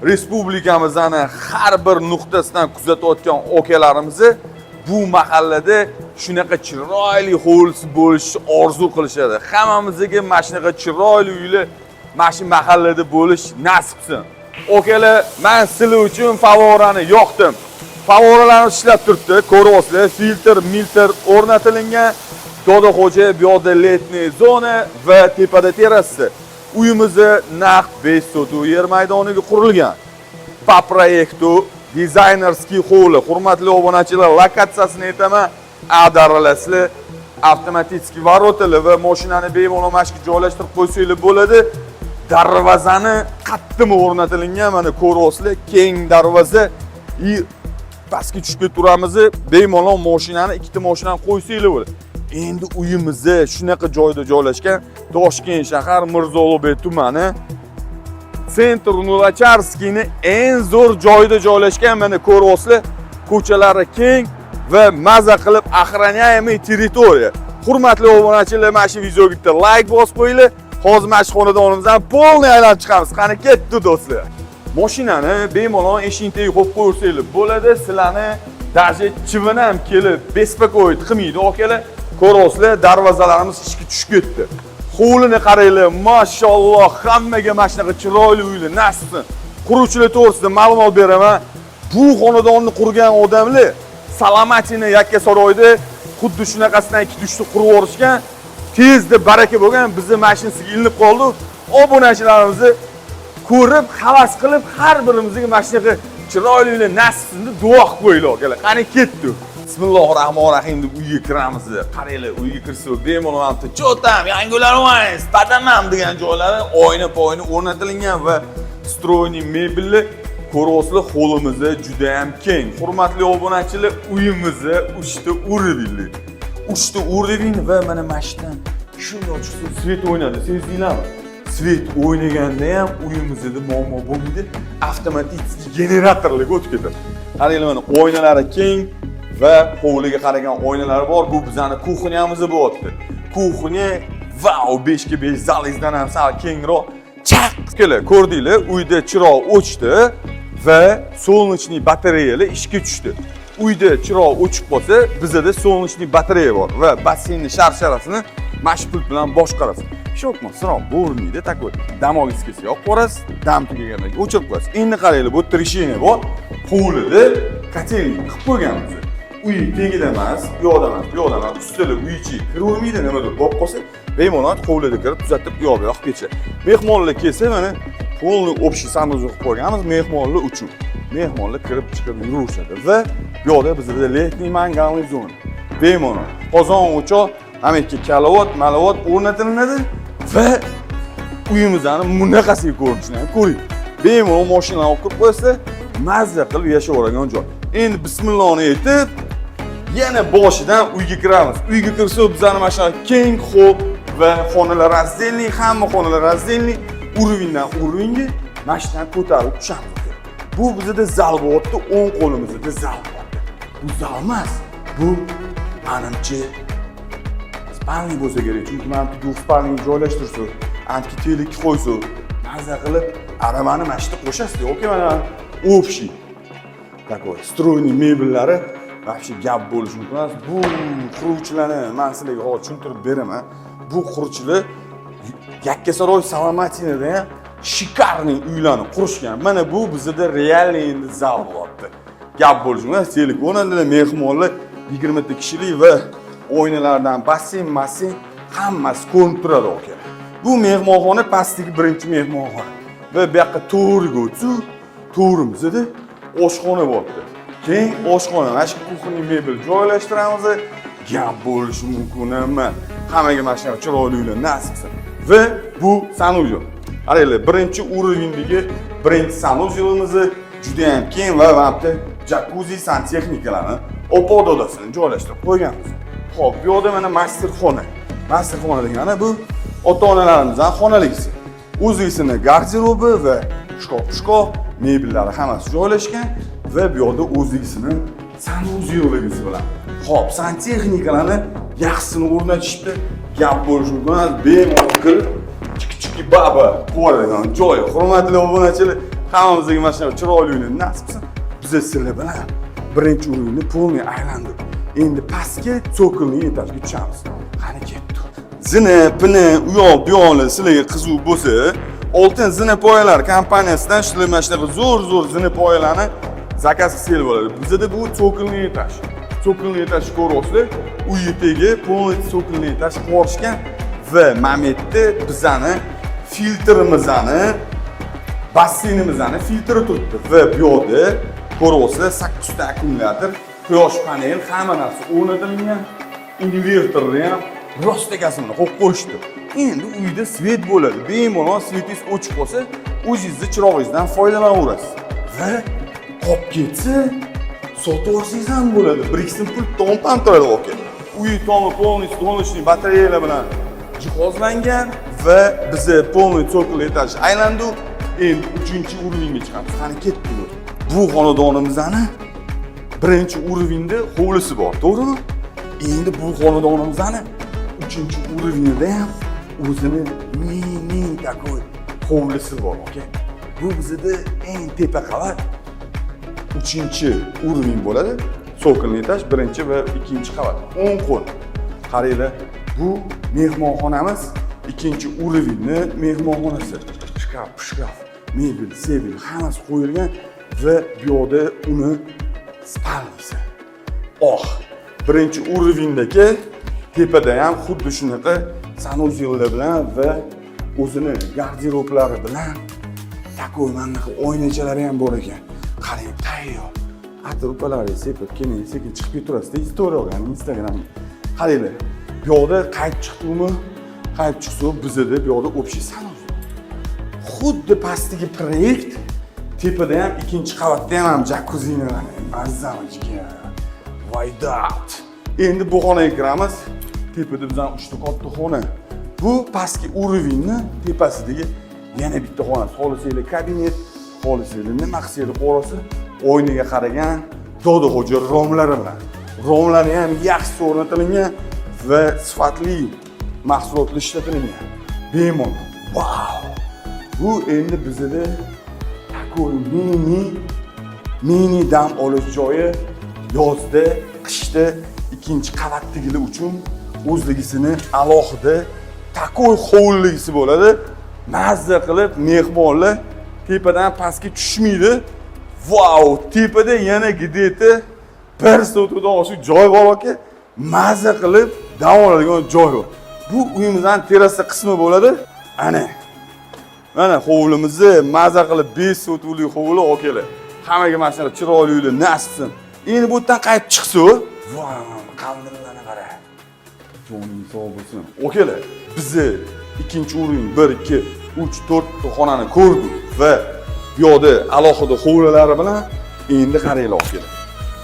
Respublikamizni har bir nuqtasidan kuzatayotgan akalarimizni bu mahallada shunaqa chiroyli hovlisi bo'lishini orzu qilishadi. Hammamizga mana shunaqa chiroyli uylar mana shu mahallada bo'lish nasib qilsin. Akalar, man sizlar uchun favorani yoqdim. Favoralarni ishlab turibdi, ko'ryapsizlar, filtr, miltr o'rnatilingan. Dodaxo'ja, bu yoqda летний zona va tepada terrasa. Uyimizni naq 5 sotix yer maydoniga qurilgan. По проекту дизайнерский hovli. Hurmatli obunachilar, lokatsiyasini aytaman. Ag'darilasizlar, avtomatik ворота lar va mashinani bemalol mana shu yerga joylashtirib qo'ysanglar bo'ladi. Darvozani qattimi o'rnatilingan, mana ko'ryapsizlar, keng darvoza и pastga tushib turamiz, bemalol mashinani, ikkita mashinani qo'ysanglar bo'ladi. Endi uyimizni shunaqa joyda joylashgan: Toshkent shahar, Mirzo Ulug'bek tumani, центр Луначарский ni eng zo'r joyida joylashgan. Mana ko'ryapsizlar, ko'chalari keng va maza qilib охраняемый территория. Hurmatli obunachilar, mana shu videoga bitta layk bosib qo'yinglar. Hozir mana shu xonadonimizdan полный aylanib chiqamiz. Qani, ketdi, do'stlar. Mashinani bemalol eshikning tagiga qo'yib qo'ysanglar bo'ladi. Sizlarni даже chivin ham kelib беспокоить qilmaydi, akalar. Ko'ryapsizlar, darvozalarimiz ishga tushib ketdi. Hovlini qaranglar, mashalloh, hammaga mana shunaqa chiroyli uylar nasib qilsin. Quruvchilar to'g'risida ma'lumot beraman. Bu xonadonni qurgan odamlar Salomatini Yakkasaroyda xuddi shunaqasidan ikkita, uchta qurib yuborishgan. Tezda baraka bo'lgan, bizni mashinasiga ilinib qoldi. Obunachilarimizni ko'rib, havas qilib, har birimizga mana shunaqa chiroyli uylar nasib qilsin deb duo qilib qo'yinglar, akalar. Qani, ketdi. Bismillohi rohmanir rohim deb uyga kiramiz. Qaranglar, uyga kirsa bemalol mana bitta cho'tam, yangilar padamam degan joylari oyna poyna o'rnatilingan va встроенный mebelli. Ko'ryapsizlar, hovlimiz juda ham keng. Hurmatli obunachilar, uyimizni uchta уровень li. Uchta уровень va mana shu yerdan shundoq chiqsa, свет o'ynadi, sezdinglarmi? Свет o'ynaganda ham uyimizda muammo bo'lmaydi. Avtomatik generatorlarga o'tib ketadi. Qaranglar, mana oynalari keng va hovliga qaragan oynalari bor. Bu bizani кухня miz bo'lyapti. Кухня, vau, 5 ga 5, zalingizdan ham sal kengroq. Chaq! Kelar, ko'rdinglar, uyda chiroq o'chdi va солнечный batareyalar ishga tushdi. Uyda chiroq o'chib qolsa, bizada солнечный batareya bor va basseynni sharsharasini mana shu pult bilan boshqarasiz. Shokmi, siroq bo'lmaydi, такой. Dam olgingiz kelsa yoqib qo'yasiz, dam tugagandan keyin o'chirib qo'yasiz. Endi qaranglar, bu yerda решение bor. Hovlida котельный qilib qo'yganmiz. Uy tagida emas, u yoqda emas, bu yoqda emas, ustida uy ichiga kiravermaydi, nimadir bo'lib qolsa, bemalol hovlida kirib tuzatib, u yoqga yoqib ketishadi. Mehmonlar kelsa, mana полный общий санузел qilib qo'yganmiz mehmonlar uchun. Mehmonlar kirib chiqib yuraverishadi va bu yoqda bizda летний мангалный zona. Bemalol qozon, o'choq, hamma yerga kalavot, malavot o'rnatilinadi va uyimizni bunaqasiga ko'rinishini ham ko'ring. Bemalol mashinalarni olib kirib qo'ysa, mazza qilib yashayveradigan joy. Endi bismillohni aytib, yana boshidan uyga kiramiz. Uyga kirsak, bizani mana shunaqa keng xo'p va xonalar раздельный, hamma xonalar раздельный, уровень dan уровень ga mana shu yerdan ko'tarilib tushamiz. Bu bizada zal bo'lyapti, o'ng qo'limizda zal bo'lyapti. Bu zal emas, bu manimcha спальный bo'lsa kerak, chunki mana bu двухспальный joylashtirsa, ancha телекni qo'ysa, maza qilib aravani mana shu yerda qo'shasiz yoki mana общий такой встроенный mebellari, вообще gap bo'lishi mumkin emas. Bu quruvchilarni man sizlarga hozir tushuntirib beraman. Bu quruvchilar Yakkasaroy, Salomatinada ham шикарный uylarni qurishgan. Mana bu bizada реальный endi zal bo'lyapti. Gap bo'lishi mumkin emas. Телек o'rnatiladi, mehmonlar 20 ta kishilik va oynalardan basseyn, masseyn hammasi ko'rinib turadi, aka. Bu mehmonxona, pastdagi birinchi mehmonxona. Va bu yoqqa to'g'riga o'tsa, to'g'rimizda oshxona bo'lyapti. Keyin oshxona, mana shu кухонный mebel joylashtiramiz. Gap bo'lishi mumkin emas. Hammaga mana shunaqa chiroyli uylar nasib qilsin. Va bu санузел. Qaranglar, birinchi уровень dagi birinchi санузел imizni juda ham keng va mana bu yerda jakuzi, santexnikalarni opa dodasini joylashtirib qo'yganmiz. Xo'p, bu yoqda mana masterxona. Masterxona degani bu ota-onalarimizning xonaligisi. O'zisini garderobi va shkaf, mebellari hammasi joylashgan va bu yoqda o'zligisini санузел ligisi bilan. Xo'p, santexnikalarni yaxshisini o'rnatishibdi. Gap bo'lishi mumkin emas, bemalol kirib chiki chiki baba qiladigan joy. Hurmatli obunachilar, Hammamizga mana shunaqa chiroyli uyni nasib qilsin. Biz sizlar bilan birinchi uyni полный aylandik. Endi pastga, цокольный etajga tushamiz. Qani, ketdik. Zina, pini, u yoq bu yoqlar sizlarga qiziq bo'lsa, Oltin zina poyalar kompaniyasidan sizlar mana shunaqa zo'r zo'r zina poyalarni заказ qilsanglar bo'ladi. Bizada bu цокольный etaj. Цокольный etaj ko'ryapsizlar. Uy tagi полный цокольный etaj qilib yuborishgan va mana bu yerda bizani filtrimizni, basseynimizni filtri turibdi va bu yoqda ko'ryapsizlar, 8 ta akkumulyator, quyosh panel, hamma narsa o'rnatilgan. Invertorni ham rostakasini qo'yib qo'yishdi. Endi uyda свет bo'ladi. Bemalol свет ingiz o'chib qolsa, o'zingizni chirog'ingizdan foydalanaverasiz va qolib ketsa, sotib olsangiz ham bo'ladi. Bir ikki so'm pul tomib ham turadi, aka. Uy tomi полный солнечный batareyalar bilan jihozlangan va biza полный цоколь etaj aylandik. Endi uchinchi уровень ga chiqamiz. Qani, ketdik. Bu xonadonimizni birinchi уровень da hovlisi bor, to'g'rimi? Endi bu xonadonimizni uchinchi уровень ida ham o'zini mini такой hovlisi bor, aka. Bu bizada eng tepa qavat, uchinchi уровень bo'ladi. Цокольный etaj, birinchi va ikkinchi qavat. O'ng qo'l. Qaranglar, bu mehmonxonamiz, ikkinchi уровень ni mehmonxonasi. Shkaf, shkaf, mebel, sebel hammasi qo'yilgan va bu yoqda uni спальня si. Oh, birinchi уровень dagi tepada ham xuddi shunaqa санузел lar bilan va o'zini garderoblari bilan, такой mana bunaqa oynachalari ham bor ekan. Qarang, tayyor. Atir upalari sepib, keyin sekin chiqib ketaverasizda, история olgan Instagramga. Qaranglar, bu yoqda qaytib chiqdikmi? Qaytib chiqsa, bizada bu yoqda общий санузел. Xuddi pastdagi proyekt tepada ham, ikkinchi qavatda ham jakuzinalar. Mazzamichka. Vaydat. Endi bu xonaga kiramiz. Tepada bizning uchta katta xona. Bu pastki уровень ni tepasidagi yana bitta xona. Xohlasanglar kabinet, xohlasanglar nima qilsanglar qo'rasi, oynaga qaragan Dodixo'ja romlari bilan. Romlari ham yaxshi o'rnatilgan va sifatli mahsulotlar ishlatilgan. Bemalol. Vau! Bu endi bizada такой mini mini dam olish joyi, yozda, qishda ikkinchi qavatdagilar uchun o'zligisini alohida такой hovligisi bo'ladi. Mazza qilib mehmonlar tepadan pastga tushmaydi. Vau, tepada yana где-то 1 sotixdan oshiq joy bor, aka. Mazza qilib dam oladigan joy bor. Bu uyimizning terrasa qismi bo'ladi. Ana. Mana hovlimizni, maza qilib 5 sotixlik hovli, akalar. Hammaga mana shunaqa chiroyli uylar nasib qilsin. Endi bu yerdan qaytib chiqsa, voy, qandillarni qara. Joning sog' bo'lsin. Akalar, bizni ikkinchi уровень 1, 2, 3, 4 ta xonani ko'rdik va bu yoqda alohida hovlilari bilan. Endi qaranglar, akalar.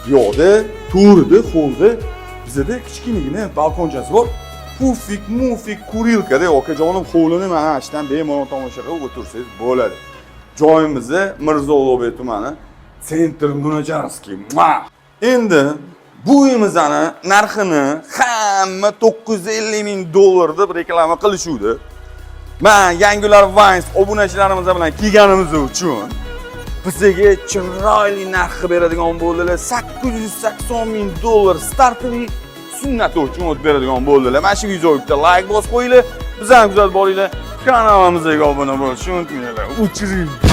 Bu yoqda to'rida hovlida bizada kichkinagina balkonchasi bor. Пуфик, mufik, курилка da, okajonim, hovlini mana shu yerdan bemalol tomosha qilib o'tirsangiz bo'ladi. Joyimizni Mirzo Ulug'bek tumani, центр Луначарский. Endi bu uyimizni narxini hamma 950 ming dollar deb reklama qilishuvdi. Man Yangilar Vines obunachilarimiz bilan kelganimiz uchun bizga chiroyli narx qilib beradigan bo'ldilar. 880 ming dollar стартовый sunnati uchun o'tib beradigan bo'ldilar. Mana shu videoga bitta layk bosib qo'yinglar. Bizani kuzatib boringlar. Kanalimizga obuna bo'lishni unutmanglar. O'chiring.